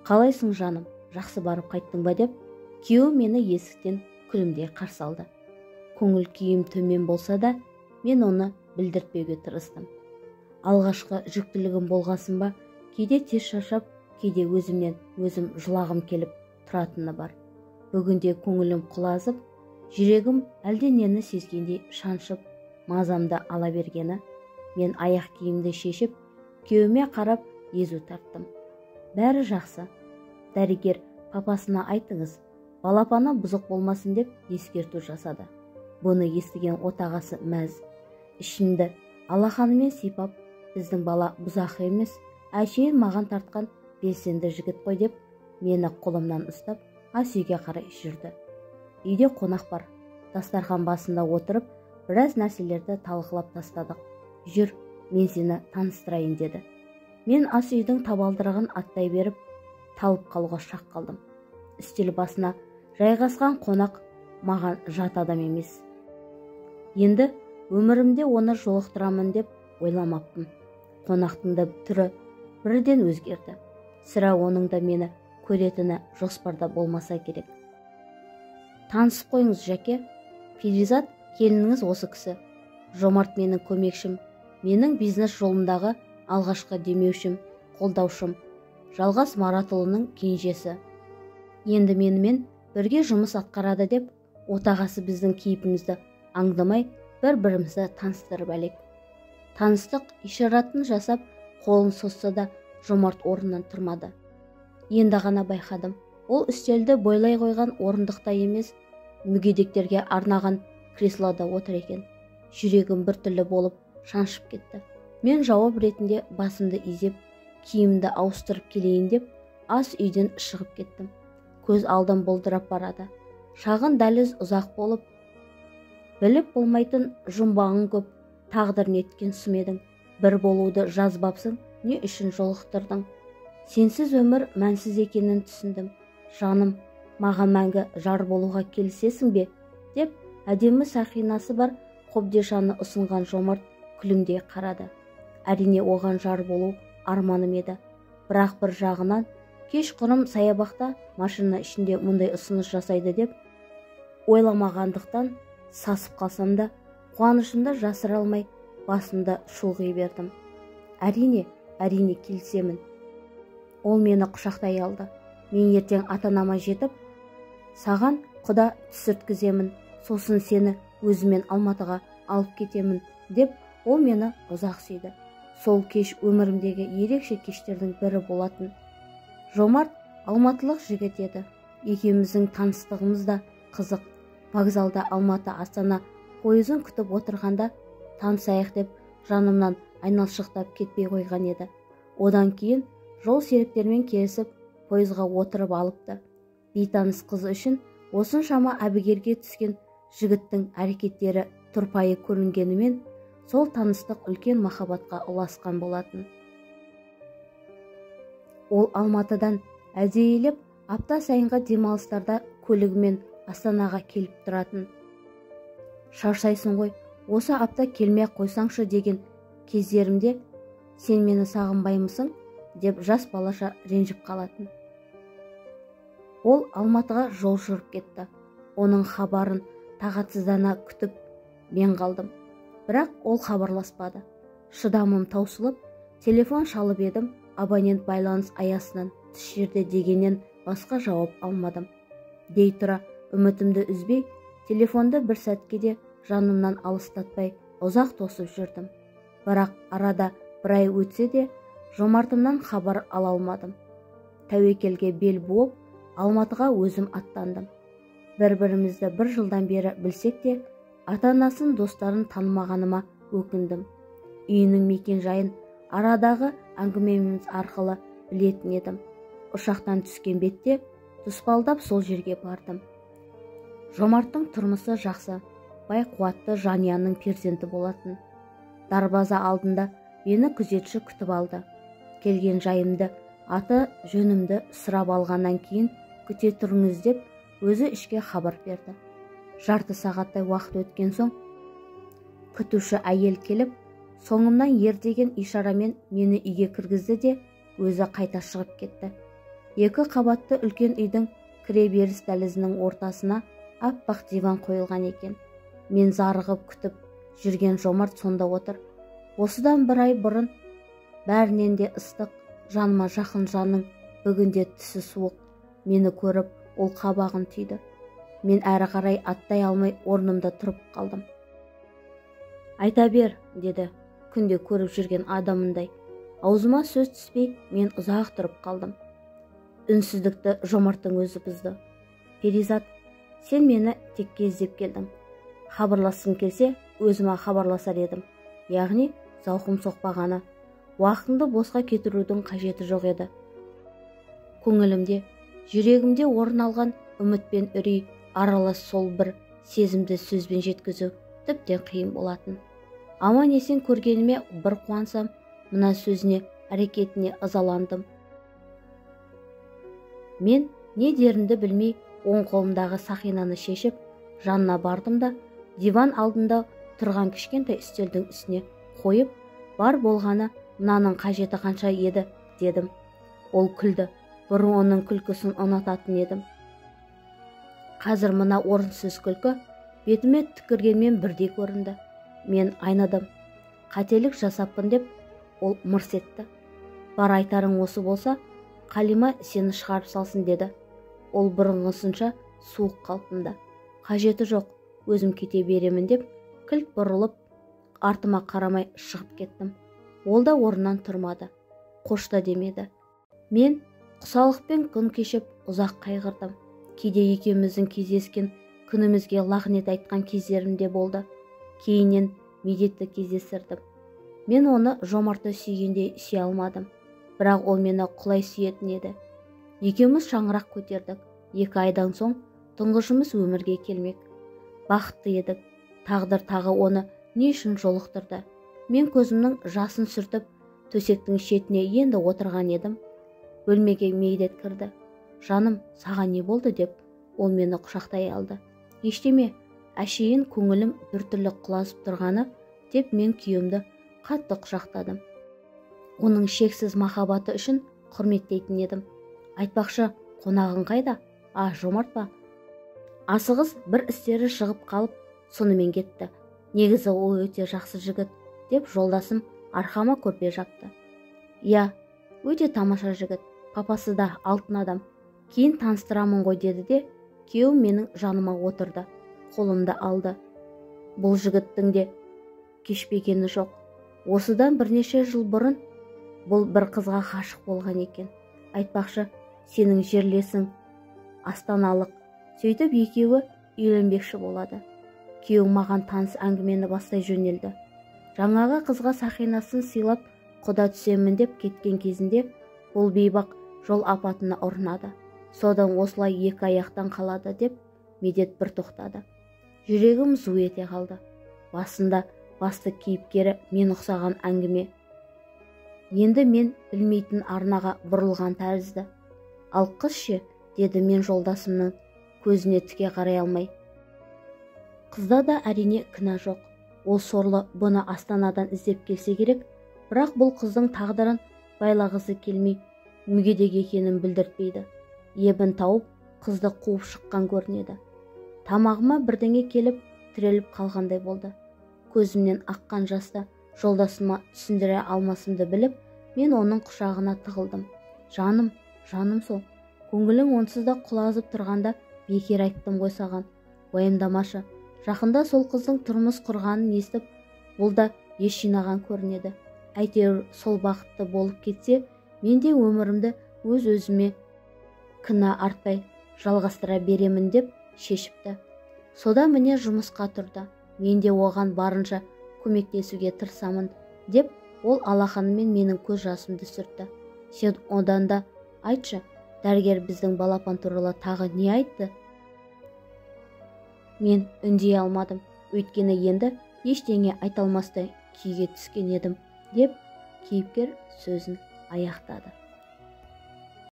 Қалайсың жаным, жақсы барып қайттың ба деп күйеуім мені есіктен күлімдей қарсы алды. Көңіл күйім төмен болса да, мен оны білдіртпеуге тырыстым. Алғашқы жүктілігім болғасын ба, кейде тез шаршап, кейде өзімнен өзім жылағым келіп тұратыны бар. Бүгінде көңілім құлазып, жүрегім әлденені сезгендей шаншып, мазамды ала бергені. Мен аяқ киімді шешіп, күйеуіме қарап езу тарттым. Бәрі жақсы. Дәрігер папасына айтыңыз, балапаны бұзық болмасын деп ескерту жасады. Бұны естіген отағасы мәз. Ішімді алақанымен сипап, біздің бала бұзақы емес, әшейін маған тартқан белсенді жігіт қой деп, мені қолымнан ұстап, ас үйге қарай жүрді. Үйде қонақ бар. Дастархан басында отырып, біраз нәрселерді талқылап тастадық. Жүр, мен сені таныстырайын деді. Мен ас үйдің табалдырығын аттай беріп, талып қалуға шақ қалдым. Үстел басына жайғасқан қонақ маған жат адам емес. Енді өмірімде оны жолықтырамын деп ойламаппын. Қонақтың да түрі бірден өзгерді. Сірә оның да мені көретіні жоспарда болмаса керек. Танысып қойыңыз, Жәке. Перизат, келініңіз осы кісі. Жомарт менің көмекшім, менің бизнес жолымдағы алғашқы демеушім, қолдаушым, Жалғас Маратұлының кенжесі. Енді менімен бірге жұмыс атқарады деп отағасы біздің кейпімізді аңдамай бір-бірімізді таныстырып әлек. Таныстық ишаратын жасап, қолын созса да Жомарт орнынан тұрмады. Енді ғана байқадым. Ол үстелді бойлай қойған орындықта емес, мүгедектерге арнаған креслода отыр екен. Жүрегім біртүрлі болып шаншып кетті. Мен жауап ретінде басымды изеп, киімді ауыстырып келейін деп ас үйден шығып кеттім. Көз алдым бұлдырап барады. Шағын дәліз ұзақ болып, біліп болмайтын жұмбағың көп, тағдыр неткен сұм едің. Бір болуды жазбапсың, не үшін жолықтырдың? Сенсіз өмір мәнсіз екенін түсіндім. Жаным, маған мәңгі жар болуға келісесің бе? Деп әдемі сақинасы бар қобдишаны ұсынған Жомарт күлімдей қарады. Әрине оған жар болу арманым еді. Бірақ бір жағынан кешқұрым саябақта машина ішінде мұндай ұсыныс жасайды деп ойламағандықтан сасып қалсам да, қуанышымды жасыра алмай басымды шұлғи бердім. Әрине, әрине келісемін. Ол мені құшақтай алды. Мен ертең ата-анама жетіп, саған құда түсірткіземін, сосын сені өзімен Алматыға алып кетемін деп ол мені ұзақ сүйді. Сол кеш өмірімдегі ерекше кештердің бірі болатын. Жомарт алматылық жігіт еді. Екеуміздің таныстығымыз да қызық. Вокзалда Алматы Астана пойызын күтіп отырғанда танысайық деп жанымнан айналшықтап кетпей қойған еді. Одан кейін жол серіктермен келісіп пойызға отырып алыпты. Бейтаныс қыз үшін осыншама әбігерге түскен жігіттің әрекеттері тұрпайы көрінгенімен, сол таныстық үлкен махаббатқа ұласқан болатын. Ол Алматыдан әдейілеп апта сайынғы демалыстарда көлігімен Астанаға келіп тұратын. Шаршайсың ғой, осы апта келмей қойсаңшы деген кездерімде сен мені сағынбаймысың деп жас балаша ренжіп қалатын. Ол Алматыға жол жүріп кетті. Оның хабарын тағатсыздана күтіп мен қалдым. Бірақ ол хабарласпады. Шыдамым таусылып, телефон шалып едім, абонент байланыс аясынан тыс жерде дегеннен басқа жауап алмадым. Дей тұра үмітімді үзбей, телефонды бір сәтке де жанымнан алыстатпай ұзақ тосып жүрдім. Бірақ арада бір ай өтсе де, Жомартымнан хабар ала алмадым. Тәуекелге бел буып, Алматыға өзім аттандым. Бір-бірімізді бір жылдан бері білсек те, ата-анасын, достарын танымағаныма өкіндім. Үйінің мекен жайын арадағы әңгімеміз арқылы білетін едім. Ұшақтан түскен бетте тұспалдап сол жерге бардым. Жомарттың тұрмысы жақсы, бай қуатты жанұяның перзенті болатын. Дарбаза алдында мені күзетші күтіп алды. Келген жайымды, аты жөнімді сұрап алғаннан кейін күте тұрыңыз деп өзі ішке хабар берді. Жарты сағаттай уақыт өткен соң күтуші әйел келіп, соңымнан ер деген ишарамен мені үйге кіргізді де өзі қайта шығып кетті. Екі қабатты үлкен үйдің кіреберіс дәлізінің ортасына аппақ диван қойылған екен. Мен зарығып күтіп жүрген Жомарт сонда отыр. Осыдан бір ай бұрын бәрінен де ыстық, жаныма жақын жанның бүгінде түсі суық. Мені көріп, ол қабағын түйді. Мен әрі қарай аттай алмай орнымда тұрып қалдым. Айта бер, деді, күнде көріп жүрген адамындай. Аузыма сөз түспей, мен ұзақ тұрып қалдым. Үнсіздікті Жомарттың өзі бұзды. Перизат, сен мені текке іздеп келдің. Хабарласқым келсе, өзіме хабарласар едім. Яғни, зауқым соқпағаны. Уақытыңды босқа кетірудің қажеті жоқ еді. Көңілімде, жүрегімде орын алған үміт пен үрей аралас сол бір сезімді сөзбен жеткізу тіптен қиын болатын. Аман есен көргеніме бір қуансам, мына сөзіне, әрекетіне ызаландым. Мен не дерімді білмей, оң қолымдағы сақинаны шешіп, жанына бардым да, диван алдында тұрған кішкентай үстелдің үстіне қойып, бар болғаны мынаның қажеті қанша еді, дедім. Ол күлді. Бұрын оның күлкісін ұнататын едім. Қазір мына орынсыз күлкі бетіме түкіргенмен бірдей көрінді. Мен айныдым. Қателік жасаппын деп ол мырс етті. Бар айтарың осы болса, Қалима сені шығарып салсын деді. Ол бұрынғысынша суық қалпында. Қажеті жоқ, өзім кете беремін деп кілт бұрылып, артыма қарамай шығып кеттім. Ол да орнынан тұрмады. Қош та демеді. Мен құсалықпен күн кешіп ұзақ қайғырдым. Кейде екеуміздің кездескен күнімізге лағнет айтқан кездерім де болды. Кейіннен Медетті кездестірдім. Мен оны Жомартты сүйгендей сүйе алмадым. Бірақ ол мені құлай сүйетін еді. Екеуміз шаңырақ көтердік. 2 айдан соң тұңғышымыз өмірге келмек. Бақытты едік. Тағдыр тағы оны не үшін жолықтырды? Мен көзімнің жасын сүртіп, төсектің шетіне енді отырған едім. Бөлмеге Медет кірді. Жаным, саған не болды деп, ол мені құшақтай алды. Ештеме, әшейін көңілім біртүрлі құлазып тұрғаны деп мен күйеуімді қатты құшақтадым. Оның шексіз махаббаты үшін құрметтейтін едім. Айтпақшы, қонағың қайда? А, Жомарт па? Асығыс бір істері шығып қалып, сонымен кетті. Негізі ол өте жақсы жігіт, деп жолдасым арқама көрпе жапты. Иә, өте тамаша жігіт, папасы да алтын адам. Кейін таныстырамын ғой деді де, күйеуім менің жаныма отырды, қолымды алды. Бұл жігіттің де кешпегені жоқ. Осыдан бірнеше жыл бұрын бұл бір қызға ғашық болған екен. Айтпақшы, сенің жерлесің астаналық. Сөйтіп екеуі үйленбекші болады. Күйеуім маған таныс әңгімені бастай жөнелді. Жаңағы қызға сақинасын сыйлап құда түсемін деп кеткен кезінде бұл бейбақ жол апатына ұрынады. Содан осылай екі аяқтан қалады деп Медет бір тоқтады. Жүрегім зу ете қалды. Басында басты кейіпкері мен ұқсаған әңгіме. Енді мен білмейтін арнаға бұрылған тәрізді. Ал қыз ше, деді мен жолдасымның көзіне тіке қарай алмай. Қызда да әрине кінә жоқ. Ол сорлы бұны Астанадан іздеп келсе керек, бірақ бұл қыздың тағдырын байлағысы келмей, мүгедек екенін білдіртпейді. Ебін тауып, қызды қуып шыққан көрінеді. Тамағыма бірдеңе келіп, тіреліп қалғандай болды. Көзімнен аққан жасты жолдасыма түсіндіре алмасымды біліп, мен оның құшағына тығылдым. Жаным, жаным сол, көңілің онсыз да құлазып тұрғанда бекер айттым ғой саған. Уайымдамашы, жақында сол қыздың тұрмыс құрғанын естіп, бұл да ес жинаған көрінеді. Әйтеуір сол бақытты болып кетсе, мен де өмірімді өз-өзіме кінә артпай жалғастыра беремін деп шешіпті. Содан міне жұмысқа тұрды. Мен де оған барынша көмектесуге тырысамын деп ол алақанымен менің көз жасымды сүртті. Сен одан да айтшы, дәрігер біздің балапан туралы тағы не айтты? Мен үндей алмадым, өйткені енді ештеңе айта алмастай күйге түскен едім деп кейіпкер сөзін аяқтады.